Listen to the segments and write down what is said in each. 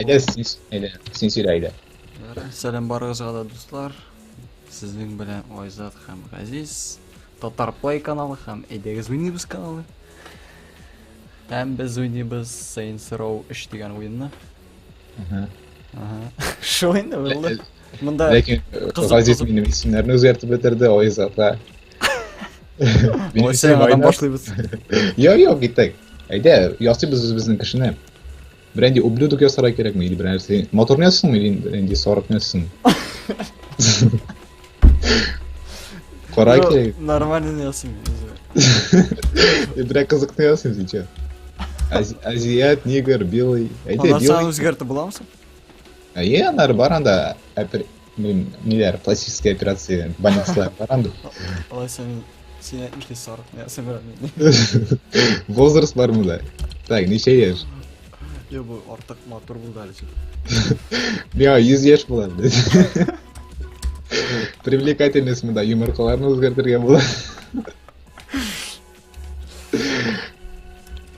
Әйдә, син, әйдә, син сөйлә, әйдә. Сәлам барыгызга да, дуслар. Сезнең белән Айзат һәм Газиз. Татар Play каналы һәм Әйдәгез уйныйбыз каналы. Һәм без уйныйбыз Saints Row 3 дигән уенны. Ага. Ага. Шул инде булды. Монда Ләкин кызык, Газиз кызык. минем исемнәрне үзгәртеп бетерде, Айзатка. Минем Алайса исемем яңадан Айнар. башлыйбыз. Юк, юк, киттек. Әйдә, ясыйбыз үзебезнең кешене. Берәнди ублюдок ясарга кирәкме или берәр нәрсә? Моторны ясыйсыңмы или берәнди сарыкны ясыйсыңмы? Кара Юк, кирәк. Нормально ясыйм мин үземә. Берәр кызыкны ясыйм син че. Азиат, негр, белый. Әйдә, Аннан белый. үзгәртеп буламы соң? Әйе, аннары бар анда ниләр, пластическая операция, больницалар бар анда. Алайса мин син әйтмешли сарыкны ясыйм берәр мин. Возраст бар монда. Так, ничә яшь? Юк, бу артык матур булды әле. Миңа 100 яшь була, блядь. Привлекательность монда, йомыркаларны үзгәртергә була.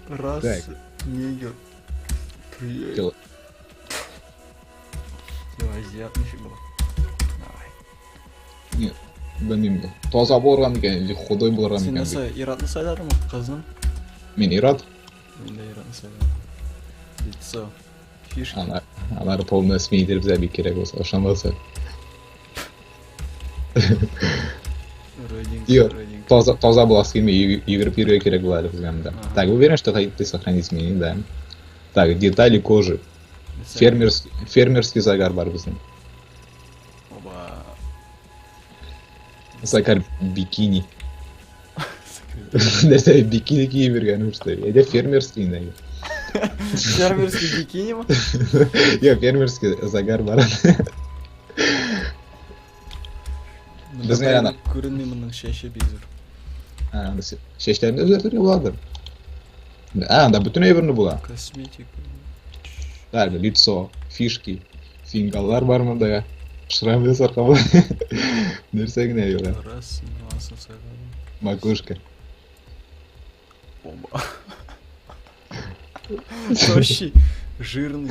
Раз, Так. негр, привет. Дело. Йо, азиат ничек була? Давай. Нет, белмим. Таза булырга микән, или худой булырга Син микән? нәрсә, ир-атны сайладыңмы, кызны? Мин ир-ат. Мин дә ир-атны сайладым. Лицо. Фишки. Алар, алар полный сменить итеп бик кирәк булса, ышанмаса. Родинка, Юк, родинка. таза, таза буласы килми, йөгереп йөрергә кирәк була әле безгә монда. Ага. Так, уверен, что ты сохранить изменения, да. Так, детали кожи. Нәрсә? Фермерский, фермерский загар бар безнең. Оба. Загар бикини. Нәрсә бикини киеп йөргәнем, что ли? Әйдә фермерский инде. Фермерский бикини мы? Юк, фермерский загар бар. Безнең ана- Күренми моның чәче бик зур. А, чәчләрне үзгәртергә буладыр. А, анда бөтен әйберне була. Косметика. Так, лицо, фишки, фингаллар бар монда. Шрам ясарга була. Нәрсә генә юк. ә. Раз, анысын сайладым. Макушка. Оба. Тощий, жирный.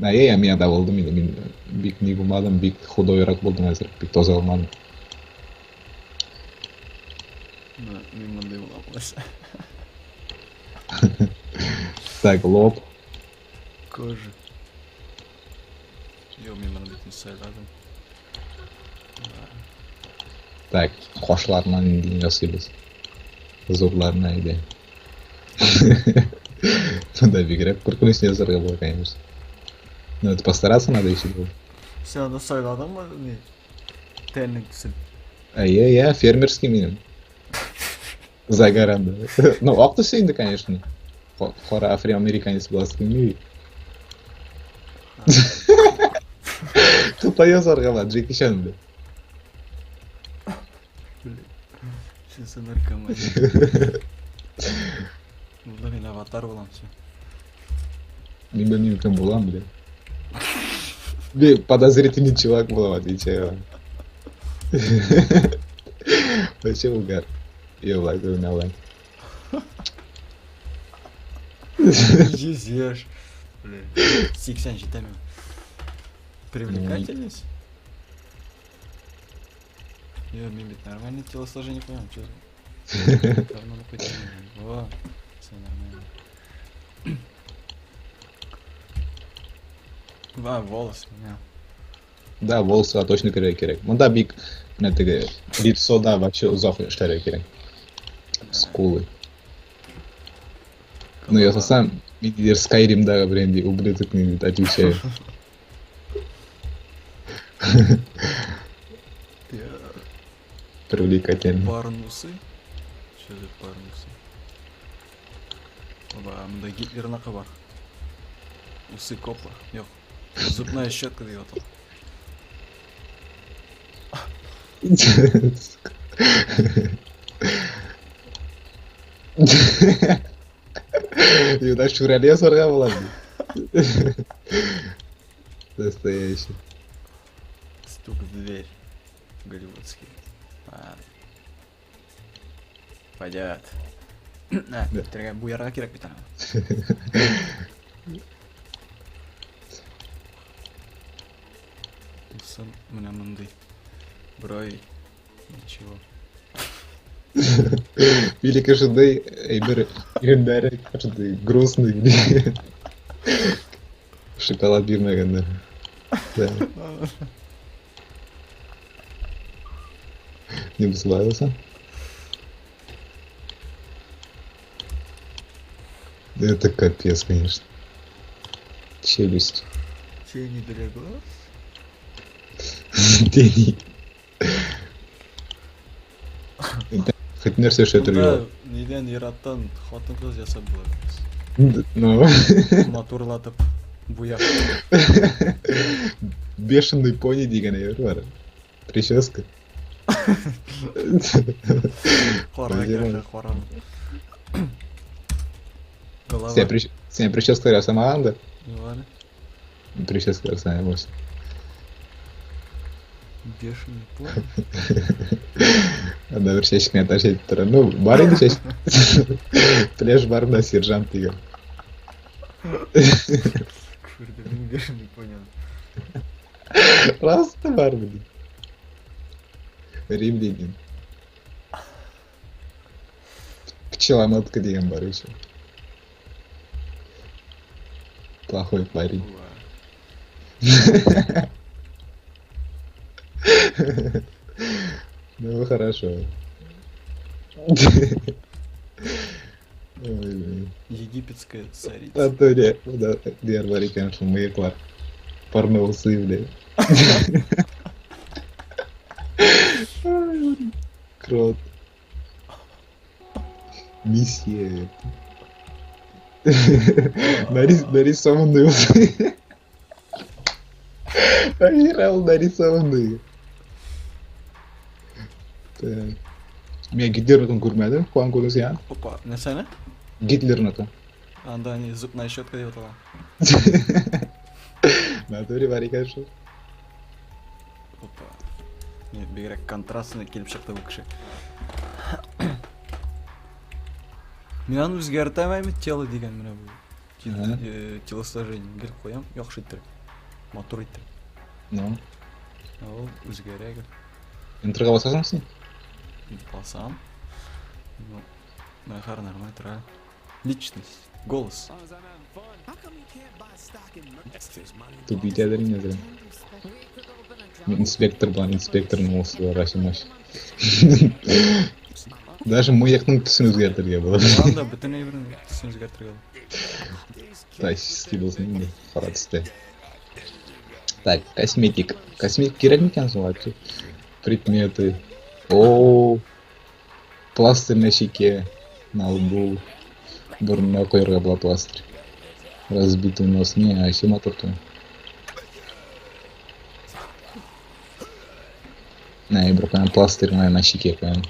Ә, я, мин анда булдым инде. Мин бик ни булмадым, бик худойрак булдым әзер, бик таза булмадым. Ну, мин мондый була алайса. Так, лоб. Кожа. Йо, мин моны бөтен сайладым. Так, кашларына нинди ясыйбыз? Зурларына әйдә. Монда бигрәк куркыныч ясарга була, конечно. Но это постараться надо еще было. Син аны сайладыңмы? Ни? Тәннең төсен. Әйе, я, фермерский минем. Загар анда. Ну, ак төсе инде, конечно. Кара афроамериканец буласы килми. Тупо ясарга була, Джеки Чан, блядь. Син наркоман. Монда мин аватар булам, все. Мин белмим, кем булам, блядь. Бик подозрительный чувак булам, отвечаю вам. Вообще угар. Йо, лайк, уйнал. 100 яшь. Блин. 87 мин. Привлекательность? Йо, мин бит нормальное телосложение понял, чё за... Давно нахуй. Во, все нормально. А, волос менял. Да, волосы точно керергә кирәк. Монда бик менә теге лицода вообще озак эшләргә кирәк. Скулы. Ну, ясасам, ниндидер Скайримдагы берәндәй ублюдок мин бит, отвечаю. Привлекательный. Парнусы? Что за парнусы? Оба, монда Гитлерныкы бар. Усы копа. Юк. Зубная щетка дип атала. Юда шүрәле ясарга була. Настоящий. Стук в дверь. Голливудский. Ладно. Пойдет. А, Да. бетерергә буярга кирәк бит аны. Булсын менә мондый. Брови. Ничего. Великий шундый әйбер иреннәре шундый грустный. Шоколад бирмәгәннәр. Да. Не уславился. Это капец, конечно. Челюсть. Тени для глаз. Тени. Хоть нәрсә эшләтергә Монда нидән ир-аттан хатын-кыз ясап була. Ну. Матурлатып, буяп. Бешеный пони дигән әйбер бар. Прическа. Кара кеше, кара. Голова. Син прическа ясамаган да? Юк әле. Прическа ясамаган булсын. Бешеный пони. Анда бер чәч кенә таш әйтеп тора. Ну, бар инде чәч. Пляж барында сержант дигән. Күрдем, мин бешеный пони. Просто бар, блин. Римлянин. Пчеломотка дигән бар еще. Плохой парень. Ну, хорошо. Ой, Египетская царица. Антония, да, дияр бар икән шул мыеклар. Парные усы, бля. Крот. Месье. Нарисованные усы. Генерал нарисованные. Так. Мин Гитлерныкын күрмәдем. Куан күрдең син? Опа, нәрсәне? Гитлерныкын. Анда не зубная щетка дип атала. Натуре бар икән шул. Опа. Не, бигрәк контрастный килеп чыкты бу кеше. Мин аны үзгәртәм әйме тело дигән менә бу. Телосложение гел куям, яхшы иттереп. Матур иттереп. Ну. Ул үзгәрә гел. Энтерга басасың син? Басам. Ну, менә хәзер нормаль тора. Личность, голос. Тупитәдер инде. Мин инспектор белән инспекторның усы рәсемәш. Даже мыекның төсен үзгәртергә була. Анда бөтен әйбернең төсен үзгәртергә була. Классический булсын инде, кара төстә. Так, косметик. Косметик кирәк микән соң вообще? Предметы. О, пластырь на щеке, на лбу. Борынына куярга була пластырь. Разбитый нос. Не, а еще матур түгел. На, я куям пластырь на щеке куям.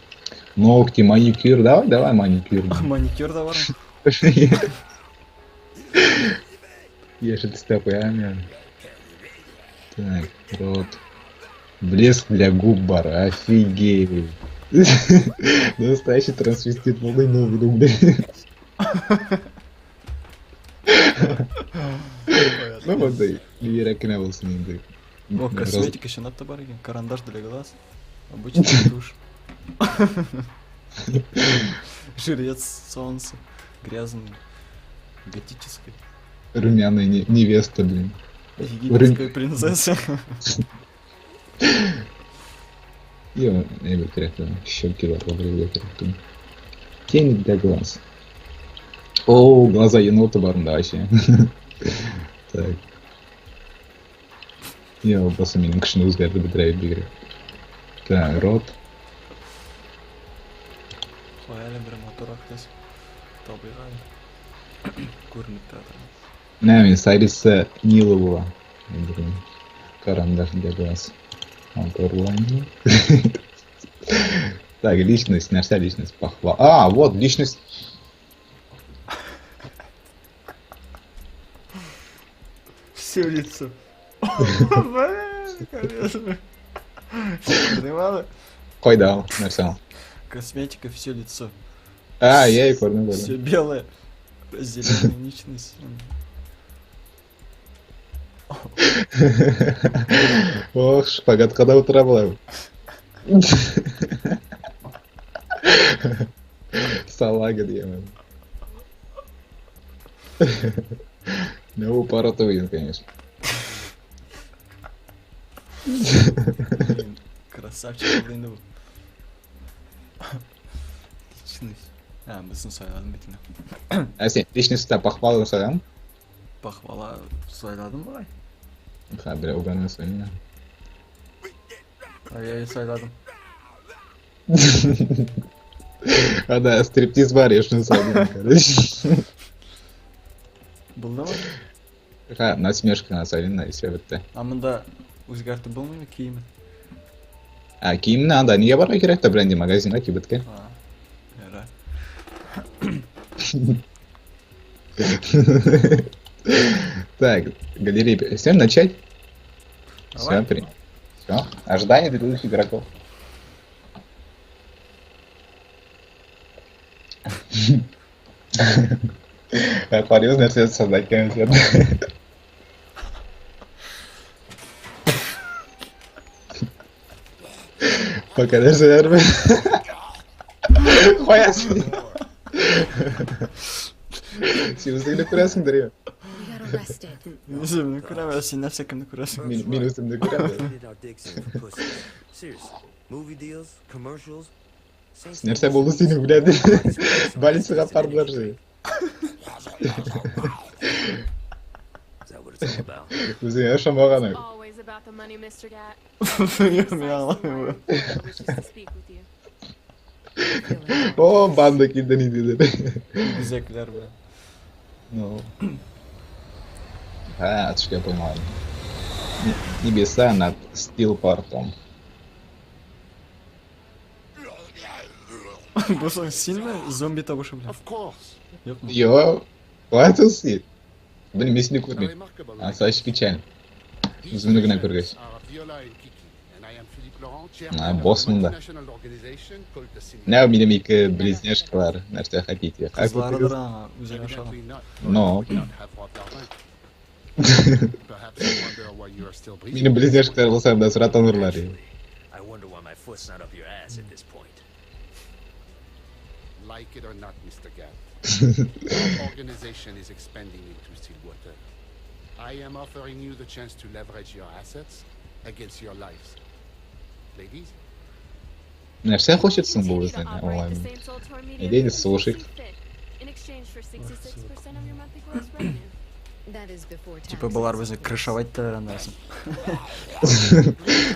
Ногти, маникюр. Давай, давай маникюр. Маникюр да бармы? Яшел төстә куям я. Так, рот. Блеск для губ бар. Офигеть. Настоящий трансвестит полный новый блин. Ну вот, да, бигрәк кенә булсын инде. О, косметика чынлап та бар икән. Карандаш для глаз. Обычный тушь. Жрец солнца. Грязный. Готический. Румяная невеста, блин. Египетская принцесса. Я әйбер кирәк түгел. Щеки бар, бер кирәк түгел. Тени для глаз. О, глаза енота бар монда вообще. Так. Я просто минем кешене үзгәртеп бетерә бигрәк. Так, рот. Куй әле бер матуррак төс. Табыйк әле. Күренеп тора торган. Менә мин Сариса Нила була. Карандаш для глаз. Матур була инде. Так, личность, нәрсә личность? Похвала. А, вот, личность. Все лицо. Кайда ул? Нәрсә ул? Косметика, все лицо. А, я и күрдем, күрдем. Все белое. Разделенная личность. Ох, шпагатка да утыра була. Салага дигән. Ну, упоротый уен, конечно. Блин, красавчик булды инде бу. Личность. А, бесен сайладым бит инде. Ә син личностьта похвала сайладың? Похвала сайладым бугай. Ха, бер уганы сайладым. Ай, сайладым. А да, стриптиз бар, я шуны сайладым, короче. Булдымы? Ха, насмешка сайладым, и все бетте. А монда үзгәртеп булмыймы киемен? А, киемне анда нигә барырга кирәк тә бренди магазинга кибеткә? А, ярар. Так, галерея. Всем начать? Все, Давай. при. Все. Ожидание предыдущих игроков. Париж нәрсә создать концерт. Пока нәрсәләр Куясың. Син үзеңне күрәсеңдер, я. We got arrested. Үземне күрәм, ә син нәрсә кемне күрәсең? Мин мин үземне күрәм. Traded our dicks in for pussies. Seriously. Movie deals, commercials. Saints Нәрсә булды синең белән? Больницага апардылар же. Is that what it's all about? Үзеңә ошамаган. Always about the money, Mr. Gat. Мин аңламыйм. Wishes to speak with you. О, банда килде ниндидер. Игезәкләр белән. Ну. А, я понимаю. Небеса над Стилпортом. Бу соң синме зомби тавышы белән? Of course. Юкмы? Йо, хватит си. Блин, мин сине A күрмим. remarkable Анысы вообще печально. These Үземне генә patients күргәч. are Viola and Kiki, and I am Philippe Laurent, А, chairman of a босс монда. multinational organization called the Syndicate. Менә минем ике близняшкалар, нәрсә хотите. Кызларыдыр аңа, үзенә ошаган. Evidently not. Но. We not have robbed our bank. Perhaps you wonder why you are still breathing. Минем близняшкалар булса да сразу танырлар. Actually, I wonder why my foot's not up your ass at this point. Like it or not, Mr. Gatt, our organization is expanding into Stillwater. I am offering you the chance to leverage your assets against your lives. Ladies, Нәрсә хочется бу Continue to үзенә operate the онлайн. Saints Old Tour Media Идея business as you слушай. see fit, in exchange for 66% of your monthly gross revenue. That is before Типа taxes, болар of безне course. крышевать итәләр аннан соң.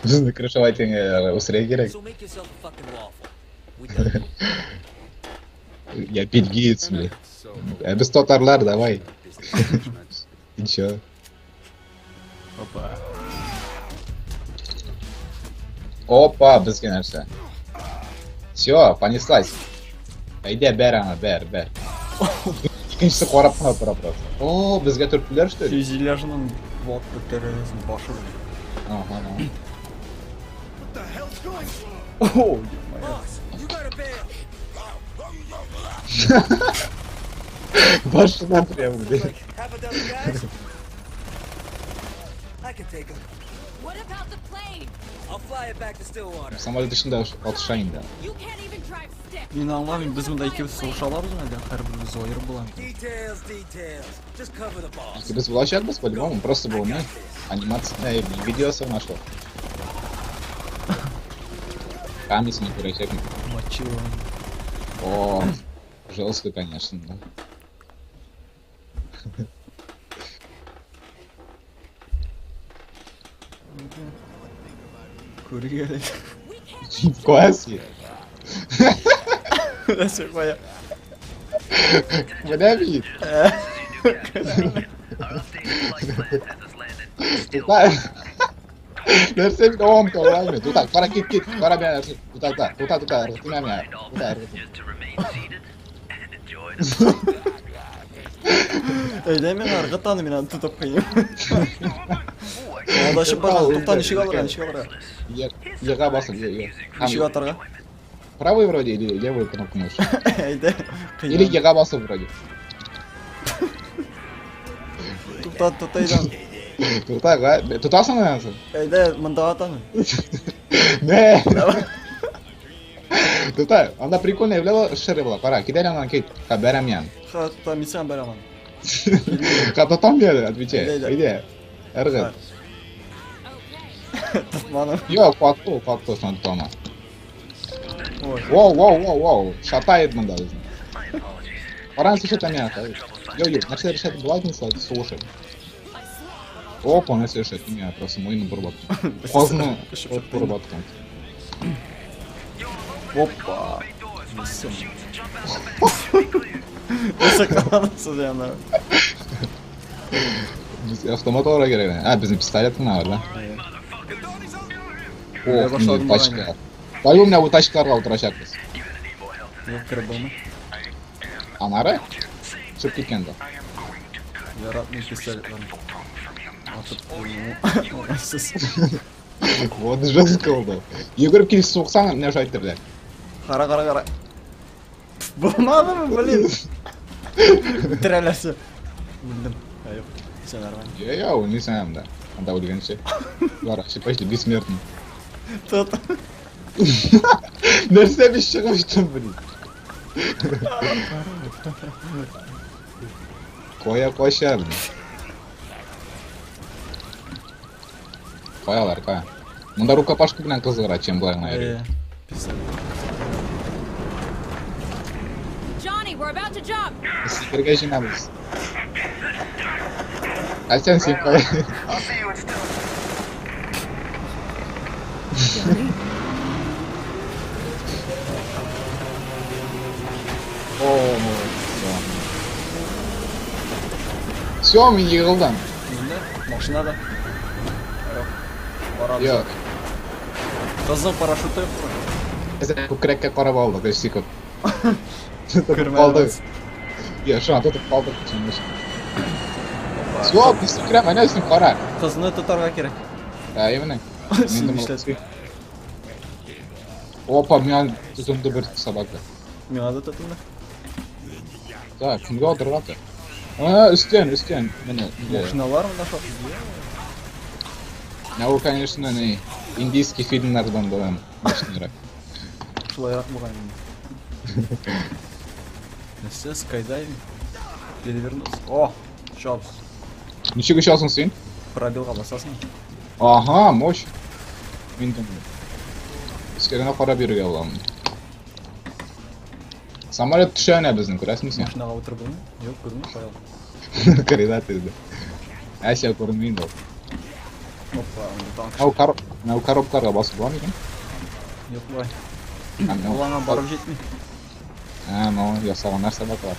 Безне крышевать үстерергә кирәк. So make yourself a fucking waffle. We done. Я бельгиец, and блин. so Ә без татарлар, давай. business management. И чё? Опа. Опа, безгә нәрсә. Всё, понеслась. Әйдә, бәр аңа, бәр, бәр. Икенчесе карап кына тора просто. О, безгә төрттеләр, что ли? Фюзеляжның ватты тәрәзәсен башы белән. Ага. О, ё-моё. Boss, you gotta bail. Башына прям, блин. Like half a dozen guys? I can take them. What about the plane? I'll fly it back to Stillwater. Самолет эчендә атыша инде. You can't even drive stick. Мин аңламыйм, без монда икебез сугыша алабызмы әллә һәрберебез аерым буламы? Details, details. Just cover the boss. Без булачакбыз, по-любому, просто бу не анимация, видеосы нашло. Камисны күрәчәкмен. Мочила. О, жестко, конечно, да. Күргә әле. We can't Класс. Нәрсә куя? Менә бит. Тута. Нәрсә бит ом торламы. Тута, кара кит кит, кара миңа нәрсә. Тута, тута, тута, тута, ыргытма миңа. Тута, ыргытма. Әйдә мин ыргыт аны, мин аны тотып куйыйм. Адашып барган, тукта, ничек алырга, ничек алырга? Ега басып, е, е. Ничек атарга? Правый вроде или левую кнопку мыши? Әйдә. Или ега басып вроде. Тукта, тукта, әйдә. Тукта, тотасың менә син? Әйдә, монда атам. Не. Тукта, анда прикольный була, шыры була. Кара, кит әле аннан кит. Ха, бәрәм ян. Ха, тотам, мин сиңа бәрәм аны. Ха, тотам әле, отвечай. Әйдә, Әйдә. Ыргыт. Тотмадым. Юк, катты, катты, шуны тотама. Ой. Воу, воу, воу, воу. Шатает монда безне. Караңыз, что там я. Йо, йо, нәрсә решать була икән, слушай. Опа, нәрсә решать, мин просто муены борып аттым. Казны борып аткан. Опа. Нәрсә? Нәрсә кыланасыз янда? Без автомат алырга кирәк. А, безнең пистолет кына бар, да? Менә Ох, башладым инде тачка. Пойду менә бу тачкаларга утырачакбыз. Юк, кереп булмый. Анары? Чыгып киткән дә. Яратмый пистолетларны. Атып кую уңайсыз. Вот жестко булды. Йөгереп килеп суксаң, менә шулай әйтерләр. Кара, кара, кара. Булмадымы, блин? Үтерәләсе. Үлдем. Ә, юк. Все нормально. Я, я, үлмисең анда. Анда үлгәнче. Бар, вообще почти бессмертный. Тот. Нәрсә без чыгып очтым, блин. Кая кача, блин. Каялар, кая. Монда рукопашка белән кызыгыра, чем болай гына йөри. Э, пистолет. Johnny, we're about to jump. Сикергә җыенабыз. Ә сен син кая? Johnny? О, все. Все, мин егылдым. Миндә машинада. Юк. Барабыз. Юк. Кызның парашюты юк. Без күкрәккә карап алдык, 3 секунд. Тотып Күрмәдем. калдык. Я, шуңа тотып калдык. Все, без сикерәм, әнә син кара. Кызны тотарга кирәк. Ә, именно. Син нишләттең? Опа, миңа тотынды бер собака. Миңа да тотынды. Так, кемгә отырырга ты? А, өстән, өстән. Менә. Машиналар монда шул. Менә ул, конечно, не индийский фильмнардан булган машиналар. Шулайрак булган инде. Нәрсә, скайдайвинг? Перевернуться. О, очабыз. Ничек очасың син? Пробелга басасың. Ага, мощь. Мин думаю. Өскә генә карап йөрергә була. Самолет төшә әнә безнең, күрәсеңме син? Машинага утырып булмый? Юк, күренми, кая ул? Кырыйда тезде. Ә, сә күренми инде ул. Опа, монда танк. Менә ул короб, менә ул коробкаларга басып була микән? Юк, болай. Ә, менә Ул аңа барып җитми. Ә, ну, ясаганнар собакалар.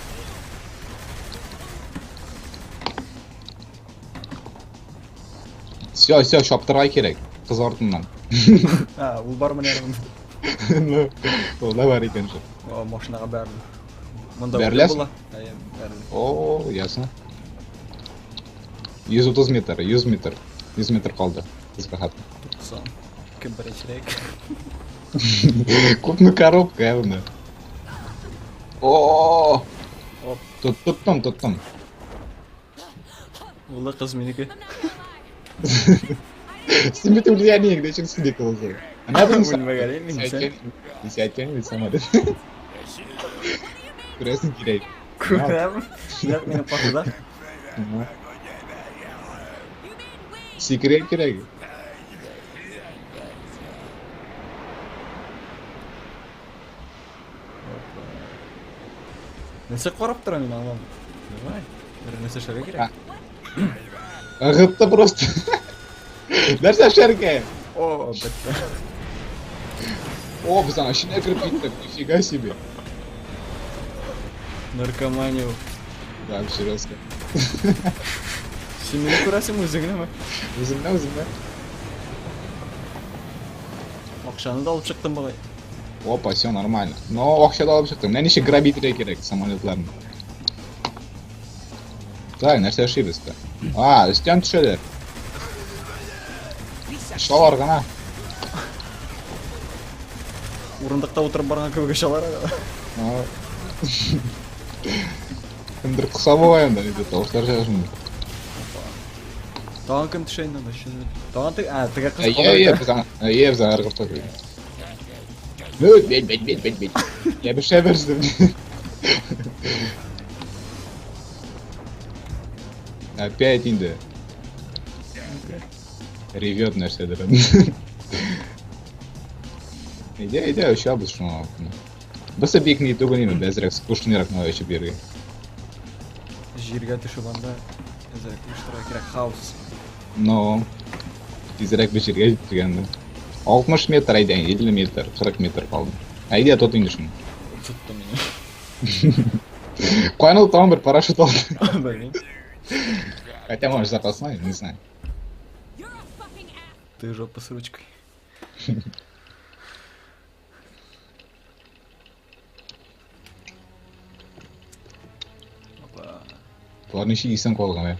Все, все, чаптырга кирәк. Кыз артыннан. А, ул бар менә монда. Ну, ул да бар икән шул. О, машинага бәрелде. Монда Бәреләсең? була. Әйе, бәрелде. О, ясно. 130 метр, 100 метр. 100 метр калды. Кызга хатны. 90. Кем беренчерәк? Күпме коробка, ә монда. О, Оп. Тут тоттым, тоттым. Улы кыз минеке. Син бит үлгән идең, ничек синеке булды? Әнә безнең Үлмәгән идем мин, сен. Сәйткән бит самолет. Күрәсең кирәк. Күрәм. Нәкъ минем каршыда. Сикерергә кирәк. Нәрсә карап тора мин аңламыйм. Давай. Бер нәрсә эшләргә кирәк. Ыргытты просто. Нәрсә эшләргә? О, бетте. О, без аның эченә кереп киттек. Нифига себе. Наркомания. Да, серьезно. Син мине күрәсеңме үзеңнеме? Үземне, үземне. Акчаны да алып чыктым бугай. Опа, все нормально. Но акча да алып чыктым. Менә ничек грабить итәргә кирәк самолетларны. Так, нәрсә эшлибез дә? А, өстән төшәләр. Шалар гына. Урындыкта утырып барган кебек очалар әле. А. Кемдер кыса бугай анда, инде тавышлар чыга шунда. Тагын кем төшә инде анда? Тагын теге, а, теге кыз Әйе, калды әйе, бит, без аңа, әйе, без аңа ыргып тордык. Бит, бит, бит, бит, бит, бит. Ябешә берсен. Опять инде. Ревет нәрсәдер. Әйдә, әйдә, очабыз шуңа. Бусы бик ни түгел инде, әзрәк скучныйрак надо очып йөрергә. Җиргә төшеп анда әзрәк оештырырга кирәк хаос. Но тизрәк бер җиргә җиткергәндә. 60 метр әйдә, 50 метр, 40 метр калды. Әйдә, тот инде шуны. Тотты мине. Каян ул тагын бер парашют алды? Белмим. Хотя, может, запасной, не знаю. Ты жопа с ручкой. Опа. Болар ничек исән калган, ә?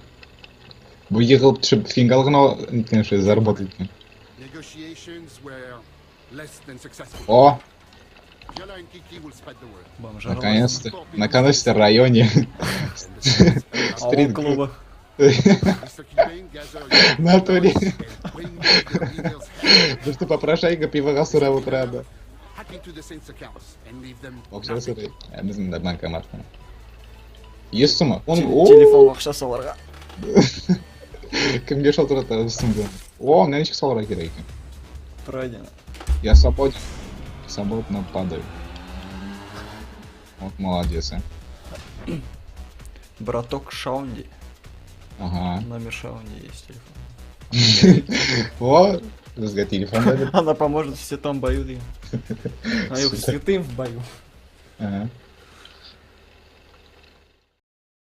Бу егылып төшеп фингал гына ниткән шулай заработать иткән. Negotiations were less than successful. О, Viola and Kiki will spread the word. Бомжара. наконец-то, наконец-то в районе. And the Saints allow Стрит Авыл клубы. Mr. Kilbane, gather your В натуре. and bring me the leader's head. Да что попрошайка пивога сорап утыра да. Hack into the Saints' accounts and leave them Акча nothing. сорый. Ә без монда банкомат. 100 сумы. Он, о, Телефон акча салырга. кемгә шалтырата сумны? О, менә ничек салырга кирәк икән. Пройдено. Я свободен. Свободно падаю. Вот молодец, а. Браток Шаунди. Ага. Номер Шаунди есть телефон. О, безгә телефон да бир. Она поможет в святом бою, дигән. А юк, Супер. святым в бою. Ага.